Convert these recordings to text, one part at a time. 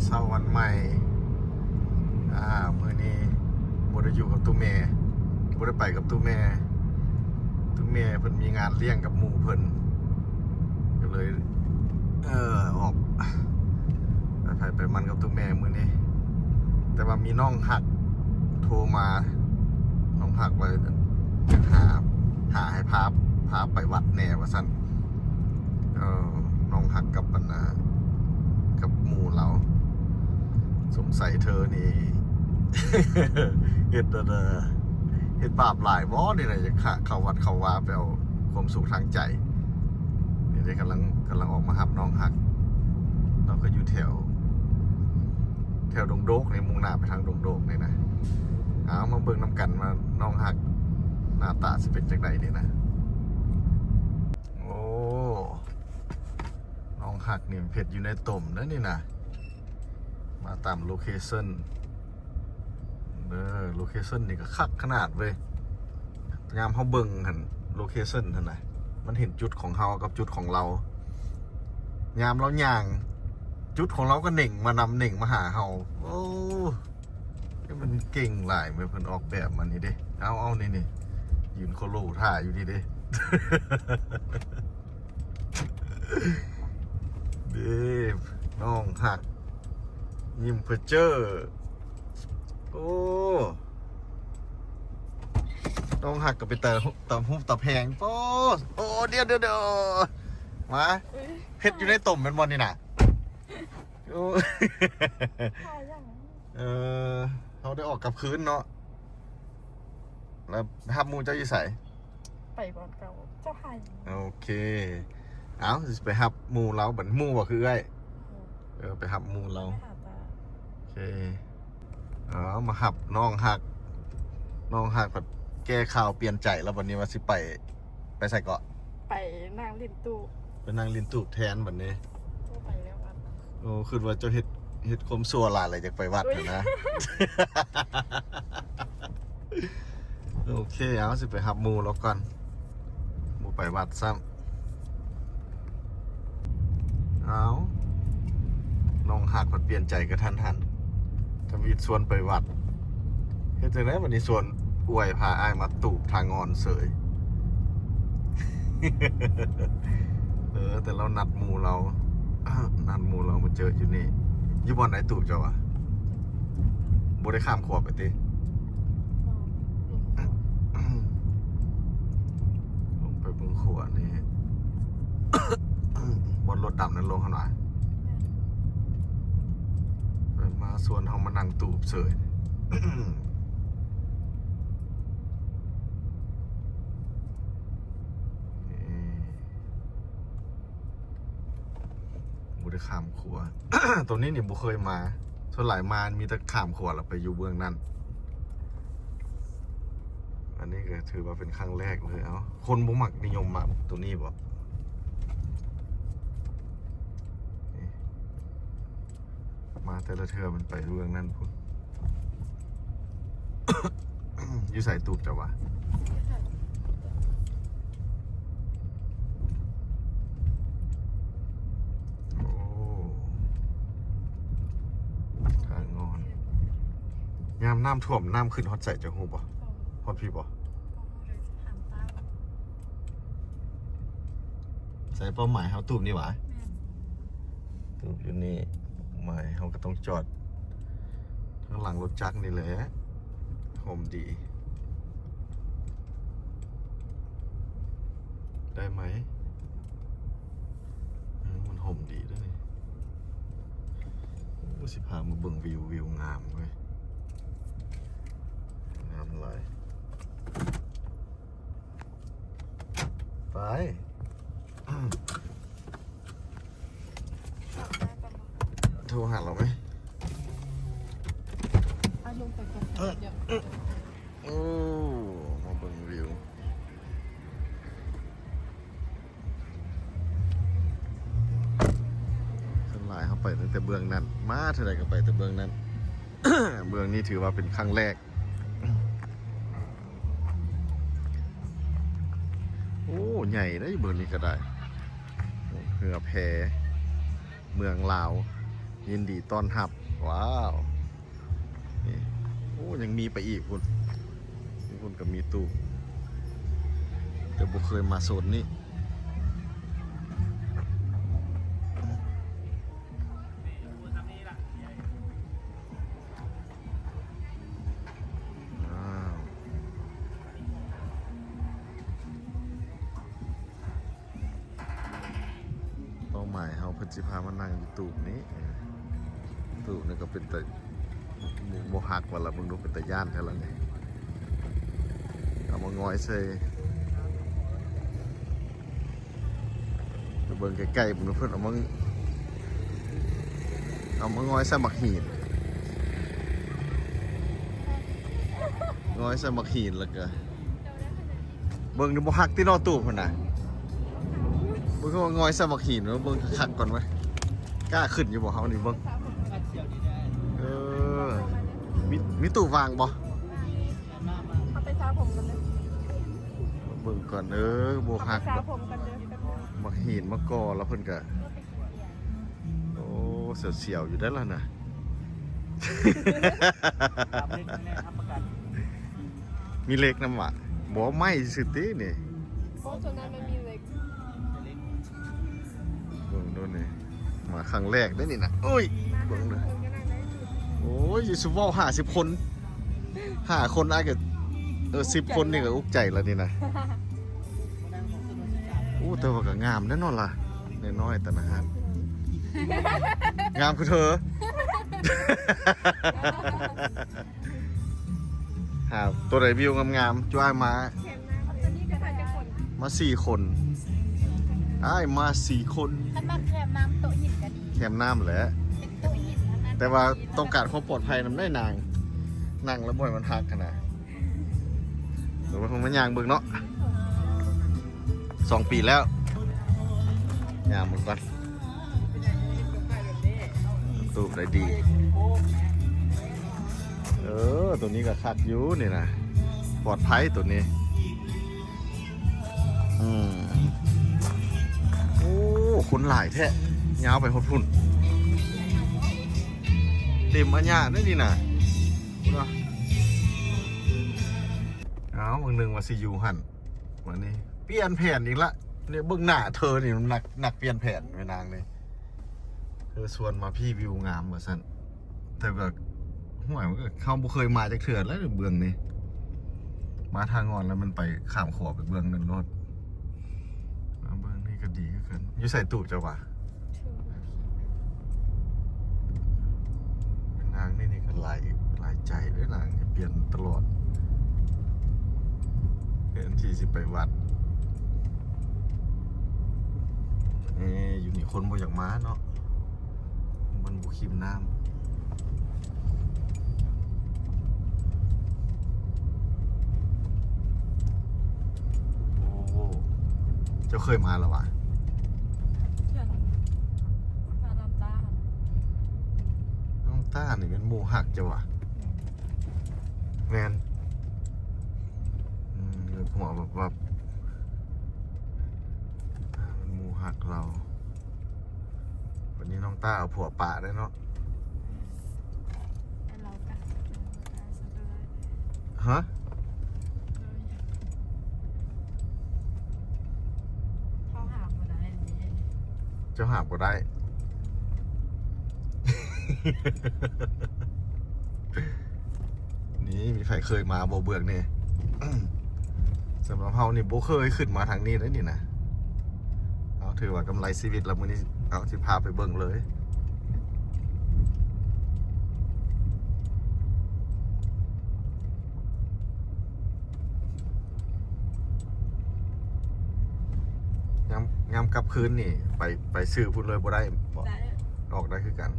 ເຊົ້າວັນໃໝ່ ອ່າ ມື້ນີ້ບໍ່ໄດ້ຢູ່ກັບຕູ້ແມ່ ບໍ່ໄດ້ໄປກັບຕູ້ແມ່ ຕູ້ແມ່ເພິ່ນມີງານລ້ຽງກັບໝູ່ເພິ່ນ ກໍເລີຍ ເອີ ອອກໄປໃຜໄປມັນກັບຕູ້ແມ່ມື້ນີ້ ແຕ່ວ່າມີນ້ອງຮັກໂທມາ ນ້ອງຮັກວ່າຢາກຫາ ຫາໃຫ້ພາ ພາໄປວັດແດ່ວ່າຊັ້ນ. ເອີ ນ້ອງຮັກກັບອັນນ່າ ກັບໝູ່ລາວ ສົງໄສເທີນີ້ ເຮັດອັນນ່າ ເຮັດບາບຫຼາຍບໍ່ນີ້ນະ ຢາກເຂົ້າວັດເຂົ້າວາໄປເອົາຄວາມສຸກທາງໃຈ. ນີ້ເດ້ ກຳລັງ ກຳລັງອອກມາຮັບນ້ອງຮັກ ເຮົາກໍຢູ່ແຖວ ແຖວດົງໂດກນີ້ ມຸ່ງໜ້າໄປທາງດົງໂດກນີ້ນະ. ເອົາ ມາເບິ່ງນຳກັນວ່ານ້ອງຮັກໜ້າຕາຊິເປັນຈັ່ງໃດນີ້ນະ. ໂອ້ ນ້ອງຮັກນີ້ເຮັດຢູ່ໃນຕົມເດ້ນີ້ນະ. ມາຕາມໂລເຄຊັນເດີ ໂລເຄຊັນນີ້ກໍຄັກຂະໜາດເວີຍ. ຍາມເຮົາເບິ່ງຫັ້ນ ໂລເຄຊັນຫັ້ນນະ ມັນເຫັນຈຸດຂອງເຮົາກັບຈຸດຂອງລາວ ຍາມລາວຍ່າງ ຈຸດຂອງລາວກໍເໜັງມານຳ ເໜັງມາຫາເຮົາ. ໂອ້ ມັນເກັ່ງຫຼາຍເວີຍ ເພິ່ນອອກແບບມານີ້ເດ້. ເອົາ ເອົາ ນີ້ ນີ້ ຢືນໂຄໂລທ່າຢູ່ນີ້ເດ້ ເດ້ ນ້ອງຮັກ ຍິ້ມເພີເຈີ. ໂອ້ ນ້ອງຮັກກໍເປັນຕາ ຕາຮັກຕາແພງ. ໂອ້ ໂອ້ ດຽວ ດຽວ ດຽວ ມາ ເຮັດຢູ່ໃນຕົມແມ່ນບໍ່ນີ້ນະ? ໂອ້ ເອີ ເຮົາໄດ້ອອກກັບຄືນເນາະ. ແລ້ວຮັບໝູ່ເຈົ້າຢູ່ໃສ? ໄປບ່ອນເກົ່າ ເຈົ້າໃຫ້. ໂອເຄ ເອົາ ຊິໄປຮັບໝູ່ລາວບັດ ໝູ່ບໍ່ຄືເອື້ອຍ? ເອີ ໄປຮັບໝູ່ລາວ. ໂອເຄ ເອົາ ມາຮັບນ້ອງຮັກ ນ້ອງຮັກພັດແກ້ຂ່າວປ່ຽນໃຈແລ້ວ ບັດນີ້ວ່າຊິໄປ ໄປໃສເກາະ? ໄປນັ່ງຫຼິ້ນຕູບ ໄປນັ່ງຫຼິ້ນຕູບແທນບັດນີ້. ບໍ່ໄປແລ້ວວັດ. ໂອ້ ຄິດວ່າເຈົ້າເຮັດ ເຮັດຄວາມຊົ່ວຫຼາຍແລ້ວ ຢາກໄປວັດຫັ້ນນະ. ໂອເຄ ເອົາ ຊິໄປຮັບໝູ່ລາວກ່ອນ ບໍ່ໄປວັດຊ້ຳ. ເອົາ ນ້ອງຮັກພັດປ່ຽນໃຈກະທັນຫັນ ທຳອິດຊວນໄປວັດ. ເຮັດຈັ່ງໃດບັດນີ້ ຊວນອວຍພາອ້າຍມາຕູບທ່າງ່ອນເສີຍ. ເອີ ແຕ່ລາວນັດໝູ່ລາວ ນັດໝູ່ລາວມາເຈີຢູ່ນີ້. ຢູ່ບ່ອນໃດຕູບເຈົ້າຫວາ? ບໍ່ໄດ້ຂ້າມຂົວໄປຕິ? ລົງໄປເບິ່ງຂົວນີ້ ບ່ອນລົດດຳນັ້ນລົງຫັ້ນຫວາ? ແມ່ນ. ໄປມາຊວນເຮົາມານັ່ງຕູບເສີຍ. ບໍ່ໄດ້ຂ້າມຂົວ ໂຕນີ້ນີ້ບໍ່ເຄີຍມາ ສ່ວນຫຼາຍມາມີແຕ່ຂ້າມຂົວແລ້ວໄປຢູ່ເບື້ອງນັ້ນ. ອັນນີ້ກໍຖືວ່າເປັນຄັ້ງແລກເລີຍ. ເອົ້າ ຄົນບໍ່ມັກນິຍົມມາໂຕນີ້ບໍ? ມາແຕ່ລະເທື່ອມັນໄປເບື້ອງນັ້ນພຸ້ນ. ຢູ່ໃສຕູບເຈົ້າຫວາ? ໂອ້ ທາງງອນ. ຍາມນ້ຳຖ້ວມ ນ້ຳຂຶ້ນຮອດໃສເຈົ້າຮູ້ບໍ່? ຮອດພີ້ບໍ່? ໃສ່ເປົ້າໝາຍເຮົາຕູບນີ້ຫວາ? ແມ່ນ. ຕູບຢູ່ນີ້ ໝາຍເຮົາກໍຕ້ອງຈອດທາງຫຼັງລົດຈັກນີ້ແຫຼະ. ຮົ່ມດີ ໄດ້ໄໝ? ເອີ ມັນຮົ່ມດີເດ້ນີ້. ໂອ້ ຊິພາມາເບິ່ງວິວ ວິວງາມເວີຍ ງາມຫຼາຍ. ໄປ ໂທຫາລາວໄໝ? ໂອ້ ມາເບິ່ງວິວ. ສ່ວນຫຼາຍເຮົາໄປຕັ້ງແຕ່ເບື້ອງນັ້ນ ມາເທື່ອໃດກໍໄປແຕ່ເບື້ອງນັ້ນ. ເບື້ອງນີ້ຖືວ່າເປັນຄັ້ງແລກ. ໂອ້ ໃຫຍ່ເດ້ເບິ່ງນີ້ກໍໄດ້. ເຮືອແພເມືອງລາວ ຍິນດີຕ້ອນຮັບ. ວ້າວ ນີ້ ໂອ້ ຍັງມີໄປອີກພຸ້ນ. ພຸ້ນກໍມີຕູ້ ແຕ່ບໍ່ເຄີຍມາໂຊນນີ້. ອ້າວ ເປົ້າໝາຍເຮົາ ເພິ່ນຊິພາມານັ່ງຢູ່ຕູບນີ້. ເອີ ຕູບນີ້ກໍເປັນຕາ ບໍ່ ບໍ່ຮັກວ່າລະ ເບິ່ງດູ ເປັນຕາຢ້ານແທ້ລະນີ້. ເອົາມາງ່ອຍໃສ່ ໄປເບິ່ງໃກ້ໆ ເບິ່ງດູ ເພິ່ນເອົາມາ ເອົາມາງ່ອຍໃສ່ໝາກຫີນ ງ່ອຍໃສ່ໝາກຫີນ ແລ້ວກໍ ເບິ່ງນີ້ ບໍ່ຮັກຕິເນາະ ຕູ້ບຫັ້ນນະ. ເບິ່ງວ່າງ່ອຍໃສ່ໝາກຫີນ ເບິ່ງຄັກໆກ່ອນເວີຍ. ກ້າຂຶ້ນຢູ່ບໍ່ເຮົານີ້ ເບິ່ງ. ເອີ ມີ ມີຕູ້ບວ່າງບໍ່? ເຮົາໄປສະຜົມກັນເລີຍ. ເບິ່ງກ່ອນ ເອີ ບໍ່ຮັກ ເຮົາໄປສະຜົມກັນເລີຍ. ໝາກຫີນມາກໍ່ແລ້ວເພິ່ນກະ ໂອ້ ສຽວໆຢູ່ໄດ໋ລະນະ. ມີເຫຼັກນຳຫວາ? ບໍ່ ໄມ້ຊື່ຕິນີ້. ໂອ້ ໂຕນັ້ນມັນມີເຫຼັກ. ເບິ່ງດູນີ້ ມາຄັ້ງແລກເດ້ນີ້ນະ. ໂອ້ຍ ເບິ່ງເດີ. ໂອ້ຍ ຊິເວົ້າຫ້າສິບຄົນ ຫ້າຄົນອ້າຍກໍ ເອີ ສິບຄົນນີ້ກໍອຸກໃຈລະນີ້ນະ. ໂອ້ ແຕ່ວ່າກໍງາມແນ່ນອນລະ ນ້ອຍໆ ແຕ່ລະຮ້ານ ງາມຄືເທີ. ຫາໂຕໃດວິວງາມໆ ຈຸອ້າຍມາ. ມາສີ່ຄົນ ອ້າຍມາສີ່ຄົນ. ຄັນມັກແຄມນ້ຳ ໂຕະຫີນກໍດີ. ແຄມນ້ຳແຫຼະ ເປັນໂຕະຫີນທັງນັ້ນ. ແຕ່ວ່າຕ້ອງການຄວາມປອດໄພນຳໄດ໋ນາງ ນັ່ງແລ້ວບໍ່ໃຫ້ມັນຫັກຫັ້ນນະ. ດຽວເຮົາມາຍ່າງເບິ່ງເນາະ. ສອງປີແລ້ວ ຍ່າງເບິ່ງກ່ອນ. ຕູບໄດ້ດີ. ເອີ ໂຕນີ້ກໍຄັກຢູ່ນີ້ນະ ປອດໄພໂຕນີ້. ອືມ ໂອ້ ຄົນຫຼາຍແທ້ ຍາວໄປຮອດພຸ້ນ. ເຕັມອາຍາເດ້ນີ້ນະ ພຸ້ນນະ. ອ້າວ ບາງໜຶ່ງວ່າຊິຢູ່ຫັ້ນ ບາດນີ້ປ່ຽນແຜນອີກລະ. ນີ້ເບິ່ງໜ້າເທີນີ້ ມັນນັກ ນັກປ່ຽນແຜນແມ່ນນາງນີ້. ເທີຊວນມາພີ້ ວິວງາມວ່າຊັ້ນ ແຕ່ກໍ ຫ້ວຍ ມັນກໍ ເຮົາບໍ່ເຄີຍມາຈັກເທື່ອແລ້ວເບື້ອງນີ້. ມາທາງງອນແລ້ວມັນໄປຂ້າມຂົວໄປເບື້ອງນັ້ນໂລດ. ມາເບື້ອງນີ້ກໍດີຄືກັນ. ຢູ່ໃສຕູບເຈົ້າຫວາ? ນາງນີ້ນີ້ກໍຫຼາຍ ຫຼາຍໃຈເດ້ນາງນີ້ ປ່ຽນຕະຫຼອດ ແທນທີ່ຊິໄປວັດ. ເອີ ຢູ່ນີ້ຄົນບໍ່ຢາກມາເນາະ ມັນບໍ່ຄິມນ້ຳ. ໂອ້ ເຈົ້າເຄີຍມາແລ້ວຫວາ? ເທື່ອໜຶ່ງ ມານຳຕາ. ນ້ອງຕ້ານີ້ແມ່ນໝູ່ຮັກເຈົ້າຫວາ? ແມ່ນ ອືມ ຫົວວັບໆ ແມ່ນໝູ່ຮັກລາວ. ວັນນີ້ນ້ອງຕ້າເອົາຜົວປະໄດ້ເນາະ. ຮະ? ເຮົາຫາບໍ່ໄດ້ເດ້. ເຈົ້າຫາບໍ່ໄດ້. ນີ້ ມີໃຜເຄີຍມາບໍ່ເບື້ອງນີ້? ສຳລັບເຮົານີ້ບໍ່ເຄີຍຂຶ້ນມາທາງນີ້ເດ້ນີ້ນະ. ເອົາ ຖືວ່າກຳໄລຊີວິດລະມື້ນີ້. ເອົາ ຊິພາໄປເບິ່ງເລີຍ. ຍາມ ຍາມກັບຄືນນີ້ ໄປ ໄປຊື່ພຸ້ນເລີຍບໍ່ໄດ້ບໍ? ໄດ້ ອອກໄດ້ຄືກັນ. ອໍ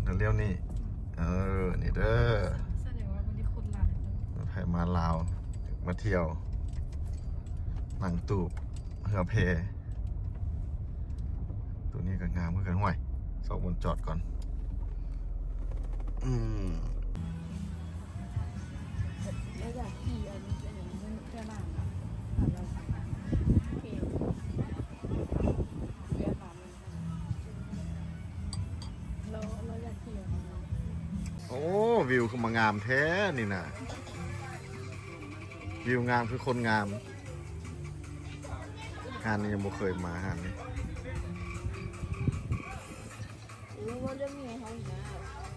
ແລ້ວລ້ຽວນີ້ ເອີ ນີ້ເດີ. ສະແດງວ່າມື້ນີ້ຄົນຫຼາຍເນາະ. ໃຜມາລາວ ມາທ່ຽວ ນັ່ງຕູບເຮືອແພ. ໂຕນີ້ກໍງາມຄືກັນ. ຫ້ວຍ ຊອກບ່ອນຈອດກ່ອນ. ອືມ ແລ້ວຢາກຂີ່ອັນ ອັນ ອັນ ເຮືອນ້ຳນະ ເຮືອນ້ຳ ໂອເຄ ຄືມາງາມແທ້ນີ້ນະ ວິວງາມຄືຄົນງາມ. ຮ້ານນີ້ຍັງບໍ່ເຄີຍມາ ຮ້ານນີ້. ເອີ ເວົ້າເລື່ອງເມຍເຮົານີ້ນະ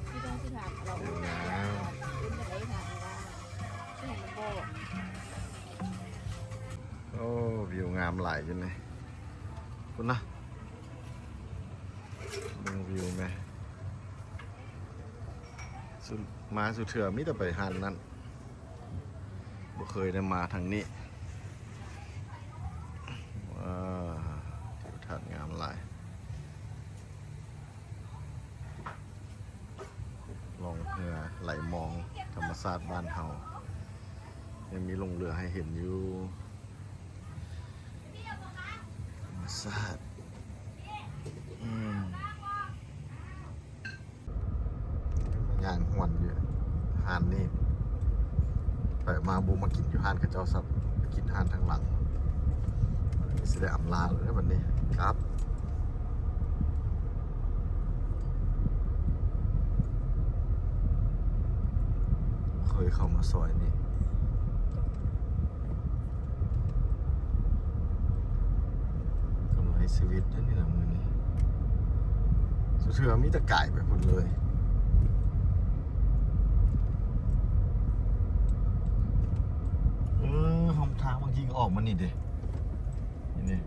ທີ່ຕ້ອງຊິຖາມເຮົາ ເປັນຈັ່ງໃດຖາມວ່າ ຊິໃຫ້ມັນບອກ. ໂອ້ ວິວງາມຫຼາຍຢູ່ນີ້ ພຸ້ນນະ ເບິ່ງວິວແມ. ສຸ ມາສຸເທື່ອມີແຕ່ໄປຮ້ານນັ້ນ ບໍ່ເຄີຍໄດ້ມາທາງນີ້. ວ້າ ທິວທັດງາມຫຼາຍ. ລ່ອງເຮືອໄຫຼມອງ ທຳມະຊາດບ້ານເຮົາ ຍັງມີລົງເຮືອໃຫ້ເຫັນຢູ່. ທຳມະຊາດ ອືມ ຍ່າງຫວນຢູ່ຮ້ານນີ້ ໄປມາບໍ່ມາກິນຢູ່ຮ້ານເຂົາເຈົ້າຊ້ຳ ໄປກິນຮ້ານທາງຫຼັງ. ຊິໄດ້ອຳລາແລ້ວເດ້ບັດນີ້ ກັບ. ເຄີຍເຂົ້າມາຊອຍນີ້ ກຳໄລຊີວິດເດ້ນີ້ລະມື້ນີ້ ສຸເທື່ອມີແຕ່ກາຍໄປພຸ້ນເລີຍ. ເອີ ຫ້ອງທາງບາງທີກໍອອກມານີ້ເດ້ ນີ້.